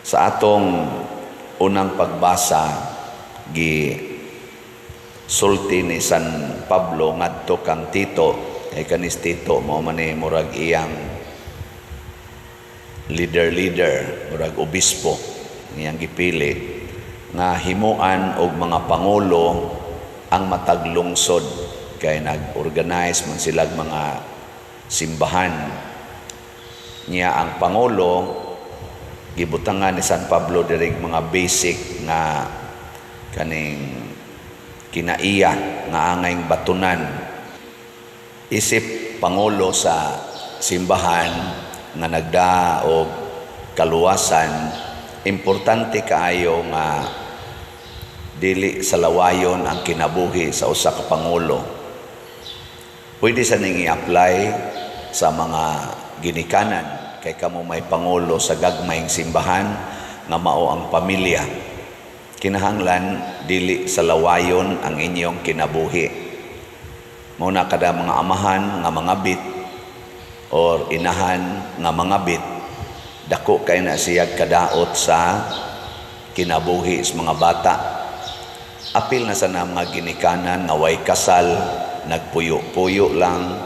Sa atong unang pagbasa, gi sulti ni San Pablo ngadto kang Tito, kay kanis Tito mao man ni murag iyang leader leader, murag obispo niyang gipili nga himuan og mga pangulo ang matag lungsod, kay nag-organize man sila mga simbahan niya. Ang pangulo, gibutangan ni San Pablo diri mga basic nga kaning kinaiya nga angayng batunan isip pangulo sa simbahan nga nagdaa og kaluwasan. Importante kaayo nga dili sa lawayon ang kinabuhi sa usa ka pangulo. Pwede sa ning i-apply sa mga ginikanan, kay kamo may pangulo sa gagmayng simbahan nga mao ang pamilya. Kinahanglan dili sa lawayon ang inyong kinabuhi. Mao na kada mga amahan nga mga bit or inahan nga mga bit, dako kay na siya kadaot sa kinabuhi sa mga bata. Apil na sa na mga ginikanan nga way kasal, nagpuyo-puyo lang,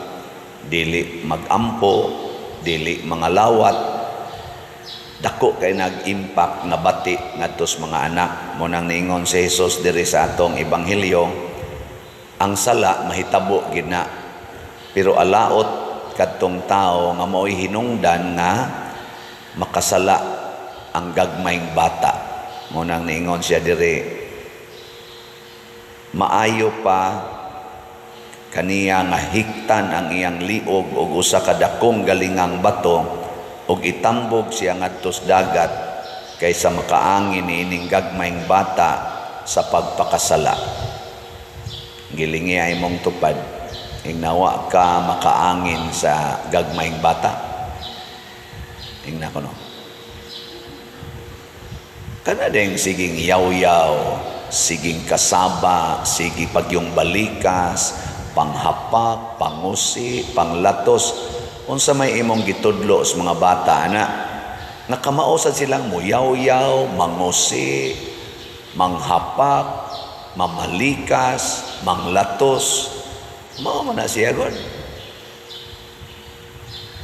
dili magampo, dili mga lawat, dako kay nag-impact nga bati ngadto sa mga anak. Mo nang niingon si Jesus diri sa atong ebanghelyo, ang sala mahitabo gid na, pero alaot kadtong tao nga mao'y hinungdan nga makasala ang gagmayng bata. Mo nang niingon siya diri, maayo pa kaniya nga hiktan ang iyang liog og usa ka dakong galingang bato og itambog siya ngadto sa dagat kaysa makaangin niining gagmayng bata sa pagpakasala. Gilingi ay mong tupad, ingnawa ka makaangin sa gagmayng bata. Ingna ko no. Kana ding siging yaw-yaw, siging kasaba, sige pagyong balikas, panghapak, pangusi, panglatos. Unsa may imong gitudlo sa mga bata ana? Nga sad silang muyaw-yaw, mangusi, manghapak, mamalikas, manglatos. Mao man na siya god.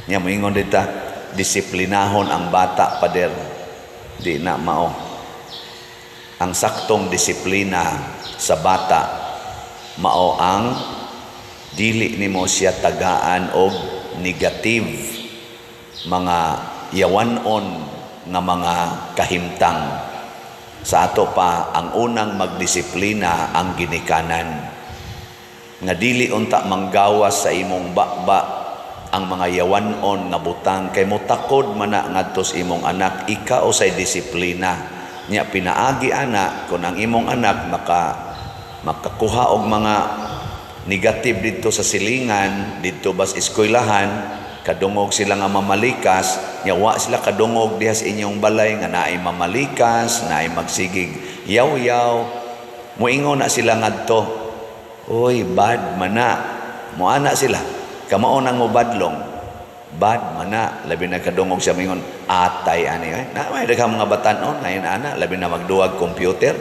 Nya moingon dita, disiplinahon ang bata, pader. Di na mao. Ang saktong disiplina sa bata mao ang dili nimo siya tagaan og negative mga yawanon nga mga kahimtang. Sa ato pa, ang unang magdisiplina ang ginikanan, nga dili unta manggawas sa imong baba ang mga yawanon nga butang, kay motakod man na ngadto sa imong anak. Ikaw say disiplina nya pinaagi ana, kun ang imong anak makakuha og mga negative didto sa silingan, didto bas eskwelahan, kadungog sila nga mamalikas, nya wa sila kadungog diha sa inyong balay nga naay mamalikas, naay magsigig yaw-yaw, muingon na sila ngadto, "Uy, bad mana." Muana sila. Kamao nang mubadlong. Bad mana, labi na kadungog siya mingon, "Atay ani." Eh. Na may daghang mga batan-on ngayon ana, labi na magduwag computer.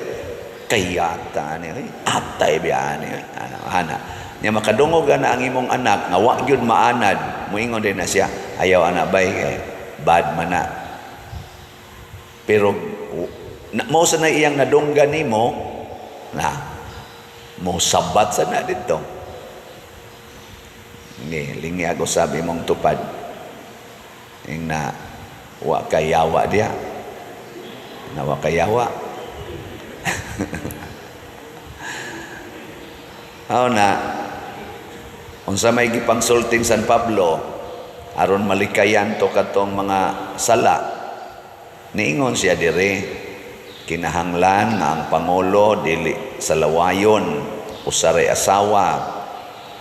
Kayata ani, eh. Atay biya ani. Eh. Ana, ana. Nya makadungog na ang imong anak nga wa gyud maanad, muingon din na siya, "Ayaw ana bay kay bad mana." Pero na, mao sa na iyang nadunggan nimo na mo sabat sa na dito. Ni lingi ako sabi mong tupad. Ing na wa kayawa diya. Na wa kayawa. Aw na unsa may gipangsulting San Pablo aron malikayan to katong mga sala? Niingon siya diri, kinahanglan nga ang pangulo dili sa lawayon, usaray asawa,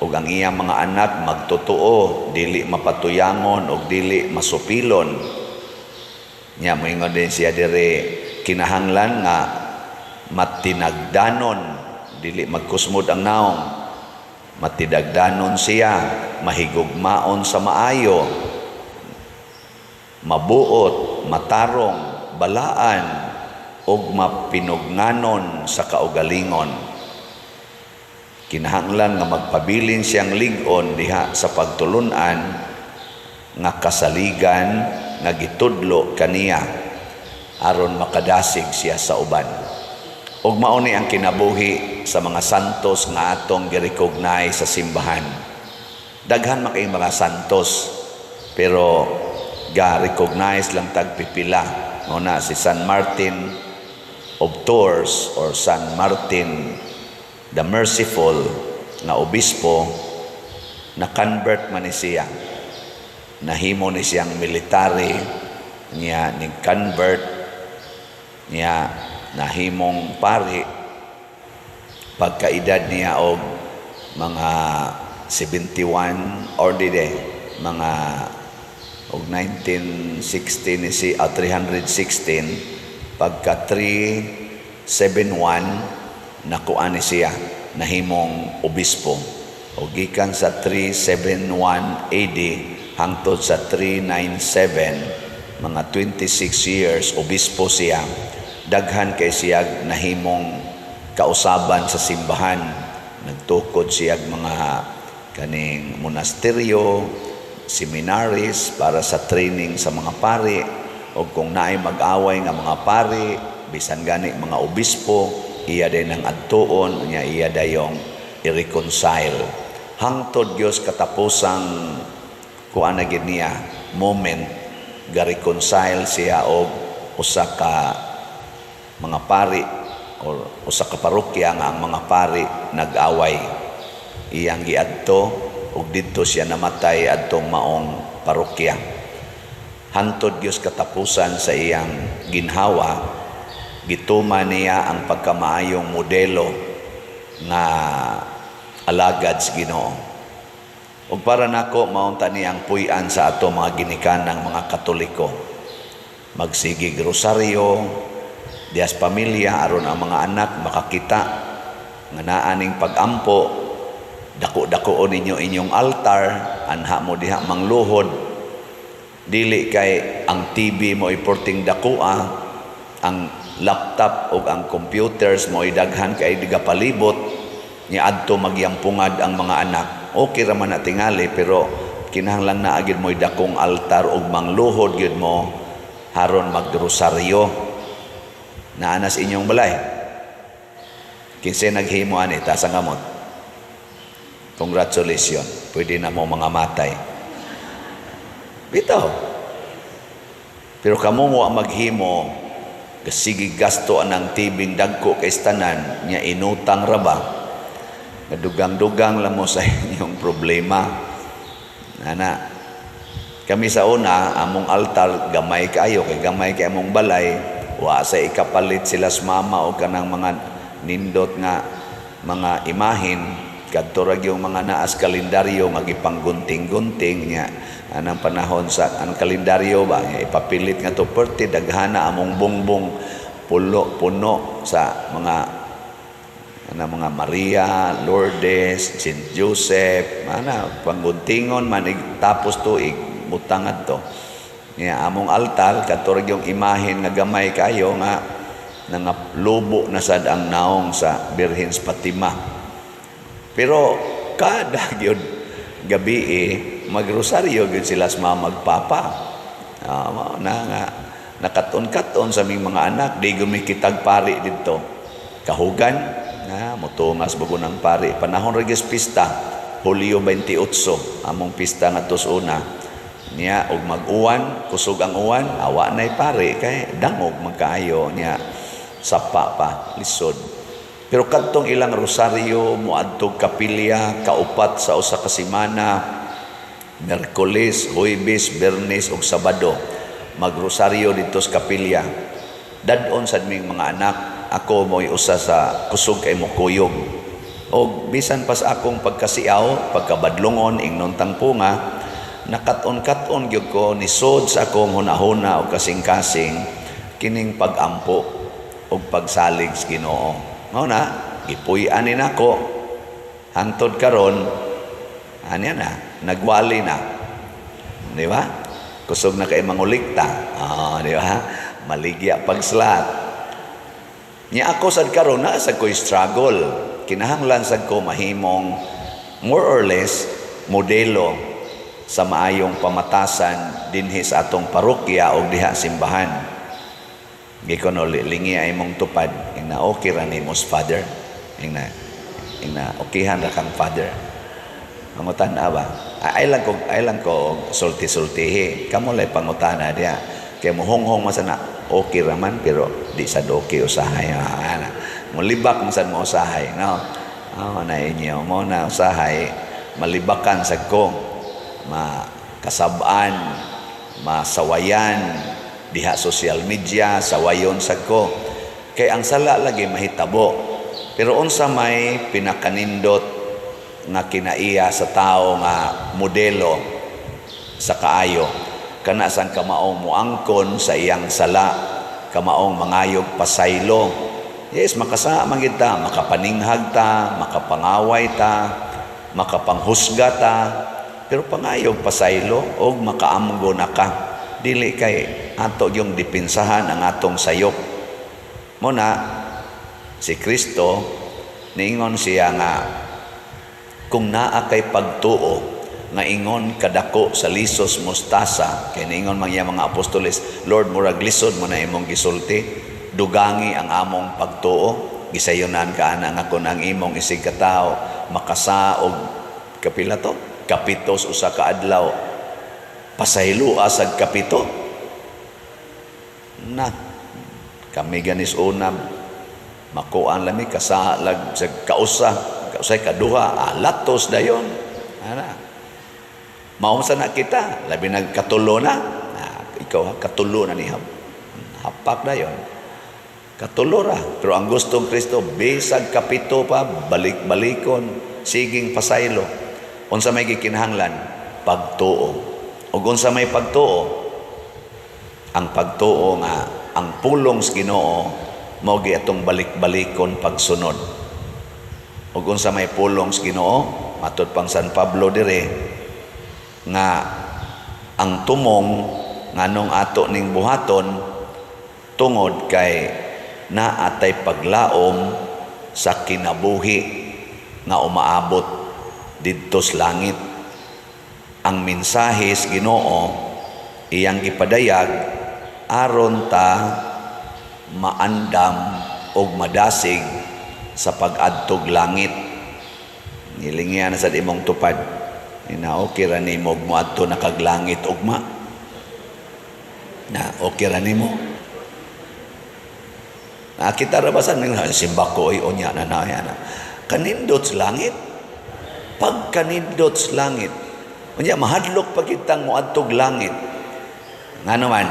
ug ang iyang mga anak magtotoo, dili mapatuyangon ug dili masupilon. Nya moingon din siya diri, kinahanglan nga matinagdanon, dili magkusmod ang naong, matidagdanon siya, mahigugmaon sa maayo, mabuot, matarong, balaan ug mapinugnanon sa kaugalingon. Kinahanglan nga magpabilin siyang lig-on diha sa pagtulunan nga kasaligan nga gitudlo kaniya aron makadasig siya sa uban. Ug mao ni ang kinabuhi sa mga santos nga atong gi-recognize sa simbahan. Daghan man kay mga santos, pero ga-recognize lang tag pipila. Mao na si San Martin of Tours or San Martin the Merciful nga obispo, na convert man ni siya. Nahimo ni siyang military niya, ni convert niya, nahimong pari pagkaedad niya og mga 71 or dide mga og 1916 ni si 316. Pagka 371, nakuha ni siya, nahimong obispo, o gikan sa 371 AD hangtod sa 397, mga 26 years obispo siya. Daghan kay siya nahimong kausaban sa simbahan. Nagtukod siya mga kaning monasteryo, seminaries para sa training sa mga pari, o kung naay mag-away nga mga pari, bisan gani mga obispo, iya din ang adtuon niya, iya dayong i-reconcile hangtod Dios katapusang kuan na gid niya moment, ga-reconcile siya og usa ka mga pari or usa ka parokya nga ang mga pari nag-away. Iyang giadto ug didto siya namatay adtong maong parokya. Hantod Dios katapusan sa iyang ginhawa, gituman niya ang pagkamaayong modelo nga alagad sa Ginoo. Ug para nako, maunta ni ang puy-an sa ato mga ginikanang mga Katoliko. Magsigig rosaryo dihas pamilya aron ang mga anak makakita nga naa ning pag-ampo. Dako-dako ninyo inyong altar, anha mo diha mangluhod. Dili kay ang TV mo iporting dakoa, ang laptop o ang computers mo daghan kay palibot niya, adto magyampungad ang mga anak. Okay ra man na tingali, pero kinahanglan na agid mo'y dakong altar ug mangluhod gyud mo haron magrosaryo. Naa na sa inyong balay? Kinsay naghimo ani? Taas ang kamot. Congratulations, pwede na mo mga matay bitaw. Pero kamo mo ang maghimo, sige gasto anang TV dagko kay tanan nya, inutang ra ba, nadugang-dugang lang mo sa inyong problema. Ana, kami sa una, among altar gamay kaayo kay gamay kay among balay. Wa sa ikapalit sila sa mama o kanang mga nindot nga mga imahin. Kadto ra yung mga naas kalendaryo nga gipanggunting-gunting niya anang panahon sa ang kalendaryo ba niya, ipapilit nga to perti daghana among bongbong pulo puno sa mga ana mga Maria, Lourdes, Saint Joseph, ana pangguntingon man tapos tuig butang adto. Niya among altar kadto ra yung imahen nga gamay kayo nga nangalubo na sad ang naong sa Birhen Fatima. Pero kada gyud gabi eh, magrosaryo gyud sila sa mga magpapa. Mao na nga nakaton-katon sa aming mga anak, di gumi kitag pari didto. Kahugan na motungas bago ng pari. Panahon ra gyud pista, Hulyo 28, among pista nga una. Niya og mag-uwan, kusog ang uwan, awa nay pari kay dangog magkaayo niya, sapa pa, lisod. Pero kadtong ilang rosaryo, moadtog kapilya kaupat sa usa ka semana, Miyerkules, Huwebes, Biyernes ug Sabado, magrosaryo didto sa kapilya. Dad-on sad ming mga anak, ako mo'y usa sa kusog kay mokuyog. Og bisan pa sa akong pagkasiaw, pagkabadlongon, ingnon tang punga, nakat-on-kat-on gyud ko nisod sa akong hunahuna o kasing-kasing kining pag-ampo og pagsalig sa Ginoo. Mao na, gipuy-an ni nako hangtod karon, anya na, nagwali na. Di ba? Kusog na kay mangulikta. Ah, di ba? Maligya pag slot. Nya ako sad karon na sa ko'y struggle. Kinahanglan sad ko mahimong more or less modelo sa maayong pamatasan dinhi sa atong parokya o diha simbahan. Gikono lingi ay mong tupad, ina, "Okay ra nimo, Father." Ina ina, "Okayhan ra kang, Father." Pangutana ba? Ay lang ko sulti-sultihi. Kamo lay pangutana diya. Kay mohonghong man sana, okay ra man pero di sad okay usahay. Ana. Mulibak man sad mo usahay, no? Oh, na inyo mo na usahay malibakan sad ko, makasab-an, masawayan diha social media, sawayon sad ko. Kay ang sala lagi mahitabo. Pero unsa may pinakanindot nga kinaiya sa tao nga modelo sa kaayo, kana sang kamaong muangkon sa iyang sala, kamaong mangayog pasaylo. Yes, makasama man gid ta, makapaninghag ta, makapangaway ta, makapanghusga ta, pero pangayog pasaylo og makaamgo na ka. Dili kay ato yung dipinsahan ang atong sayop. Mo na si Kristo niingon siya nga kung naa kay pagtuo nga ingon kadako sa lisos mustasa, kay niingon man iya mga apostoles, "Lord, murag lisod mo na imong gisulti, dugangi ang among pagtuo." Gisayunan ka ana nga kun ang imong isig katawo makasaog kapila to kapitos usa ka adlaw, pasayloa sad kapito na. Kami ganis unab makuan lami kasalag sa kausa, kausay, kaduha, latos dayon ana. Maunsa na kita, labi nagkatulo na. Ah, ikaw ha, katulo na ni hapak dayon. Katulo ra. Pero ang gustong Kristo, bisag kapito pa, balik-balikon, siging pasaylo. Unsa may gikinahanglan? Pagtuo. Ug unsa may pagtuo? Ang pagtuo nga ang pulong sa Ginoo mao gi atong balik-balikon pagsunod. Ug unsa may pulong sa Ginoo? Matud pang San Pablo dire nga ang tumong nganong ato ning buhaton tungod kay naatay paglaom sa kinabuhi nga umaabot didto sa langit. Ang mensahe sa Ginoo iyang gipadayag aron ta maandam og madasig sa pag-adtog langit. Nilingyan na sa imong tupad. Ina, okay ra nimo og moadto na kag langit ugma? Na okay ra nimo? Nakita ra ba sa simba ko ay unya na na na. Kanindot sa langit. Pagkanindot sa langit. Unya mahadlok pa kitang moadtog langit. Ngano man,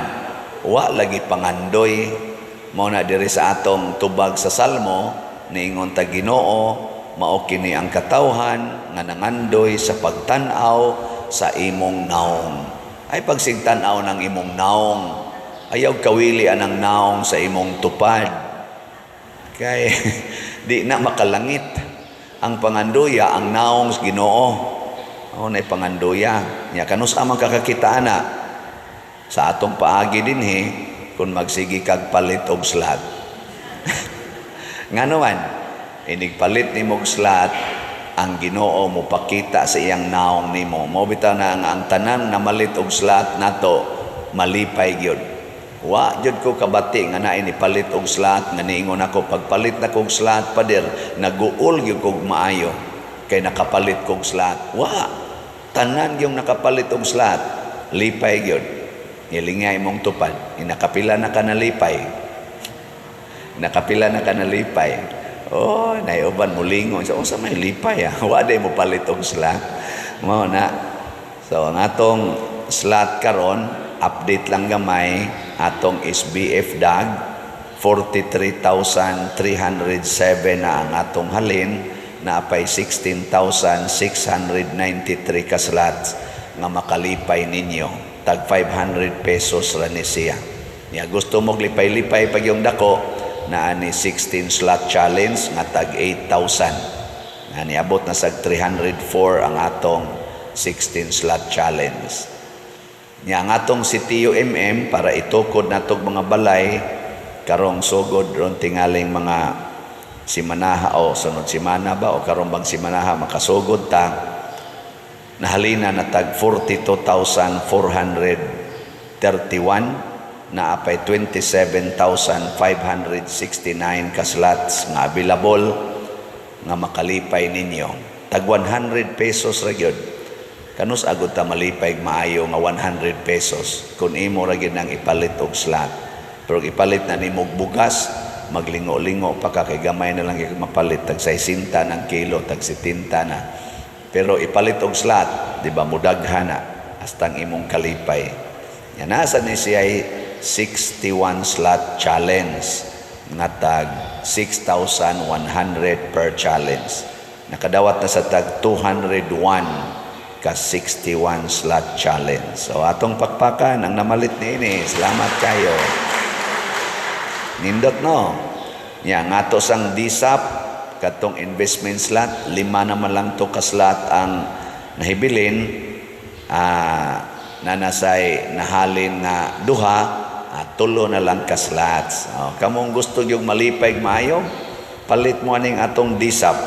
wa lagi pangandoy. Mao na diri sa atong tubag sa Salmo, niingon ta, "Ginoo, mao kini ang katawhan nga nangandoy sa pagtan-aw sa imong naong." Ay pagsigtan-aw ng imong naong. Ayaw kawili anang naong sa imong tupad. Kay di na makalangit. Ang pangandoya ang naong sa Ginoo. Mao na pangandoya. Nya kanus amang kakakita ana sa atong paagi dinhi kung magsigi kag palit og slot. Ngano man, inig palit nimo og slot, ang Ginoo mo pakita sa iyang naong nimo. Mo bitaw na ang tanan namalit og slot nato malipay gyud. Wa jud ko kabati nga naay nipalit og slot nga niingon ako, "Pagpalit na kog slot, Pader, naguol gyud kog maayo kay nakapalit kog slot." Wa. Tanan yung nakapalit og slot, lipay gyud. Nilingay imong tupad, inakapila na ka nalipay. Nakapila na ka nalipay. Oh, naiuban mulingon. So, unsa may lipay ah? Wa day mo palit og slot. Mao na. So, ang atong slot karon, update lang gamay, atong SBF dag, 43,307 na ang atong halin, naapay 16,693 ka slots nga makalipay ninyo. Tag 500 pesos ra ni siya. Niya gusto mo lipay-lipay pag yung dako, naa ni 16 slot challenge nga tag 8,000. Na niabot na sag 304 ang atong 16 slot challenge. Nya ang atong si TUMM para itukod natog mga balay karong sugod ron tingaling mga simanaha o sunod simana ba o karong bang simanaha makasugod ta, nahalina na tag 42,431, naa pay 27,569 ka slots nga available nga makalipay ninyo. Tag 100 pesos ra gyud. Kanus agud ta malipay maayo nga 100 pesos kung imo ra gyud nang ipalit og slot? Pero ipalit na nimo og bugas, maglingo-lingo pa ka kay gamay na lang gyud mapalit, tag 60 ng kilo, tag 70 na. Pero ipalit og slot, di ba, mudaghan na hastang imong kalipay. Yan, nasa ni siya 61 slot challenge nga tag 6,100 per challenge. Nakadawat na sa tag 201 ka 61 slot challenge. So atong pakpakan ang namalit niini. Salamat kayo. Nindot, no? Nya ngato sang DSAP katong investment slot, lima naman lang to ka slot ang nahibilin, na nasay nahalin nga duha, tulo na lang ka slots. Oh, kamong gusto yung malipay maayo, palit mo aning atong DSAP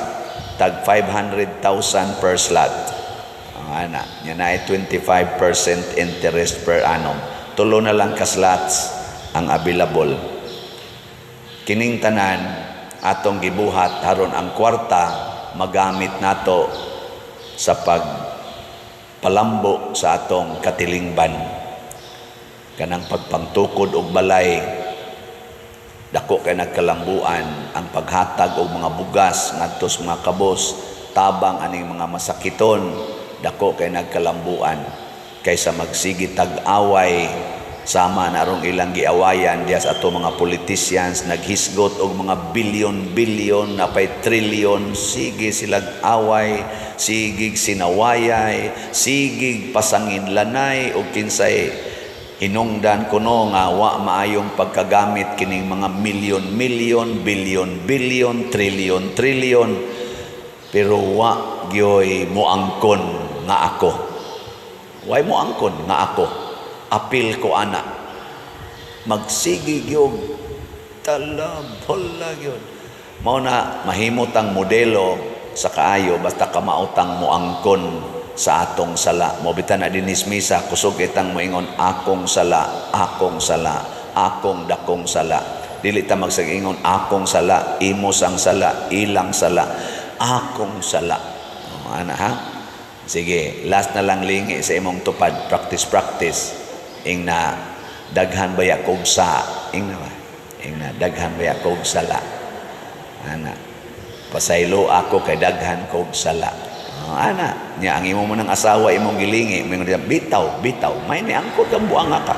tag 500,000 per slot. Oh, ana, nya na 25% interest per annum. Tulo na lang ka slots ang available. Kining tanan atong gibuhat haron ang kwarta magamit nato sa pag palambo sa atong katilingban, kanang pagpangtukod og balay, dako kay nagkalambuan ang paghatag og mga bugas ngadto sa mga kabos, tabang aning mga masakiton, dako kay nagkalambuan kaysa magsigi tag-away sama na arong ilang giawayan diya sa ato mga politicians, naghisgot og mga bilyon-bilyon, napay trilyon. Sige silag away, sigig sinawayay, sigig pasanginlanay og kinsay hinungdan kuno nga wa maayong pagkagamit kining mga milyon-milyon, bilyon-bilyon, trilyon-trilyon, pero wa gyoy moangkon nga ako. Way moangkon nga ako. Apil ko ana. Magsige gyud talabola gyud. Mao na mahimot ang modelo sa kaayo basta kamaotang moangkon sa atong sala. Mo bitan na dinis misa, kusog itang moingon, "Akong sala, akong sala, akong dakong sala." Dili ta magsagingon, "Akong sala, imo sang sala, ilang sala, akong sala." Oh, ana ha? Sige, last na lang, lingi sa imong tupad, practice, practice. Ing na, "Daghan baya kog sa," ing na ba? Ing na, "Daghan baya kog sala." Ana. "Pasaylo ako kay daghan kog sala." Oh, ana, nya ang imo mo ng asawa imong gilingi, moingon diya, "Bitaw, bitaw, may ni angkod kang buanga ka."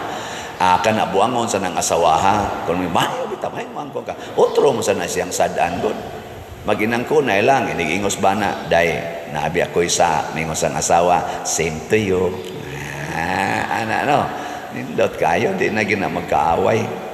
Ah, kana buangon sa nang asawa ha. Kung may mayo bitaw, may mo angkod ka. Otro mo sa na siyang sadaan god. Maginang ko na lang, inigingos ba na, "Day, naabi ako'y sa," mingos ang asawa, "Same to you." Ah, ana no. Nindot kayo, di na gina magkaaway.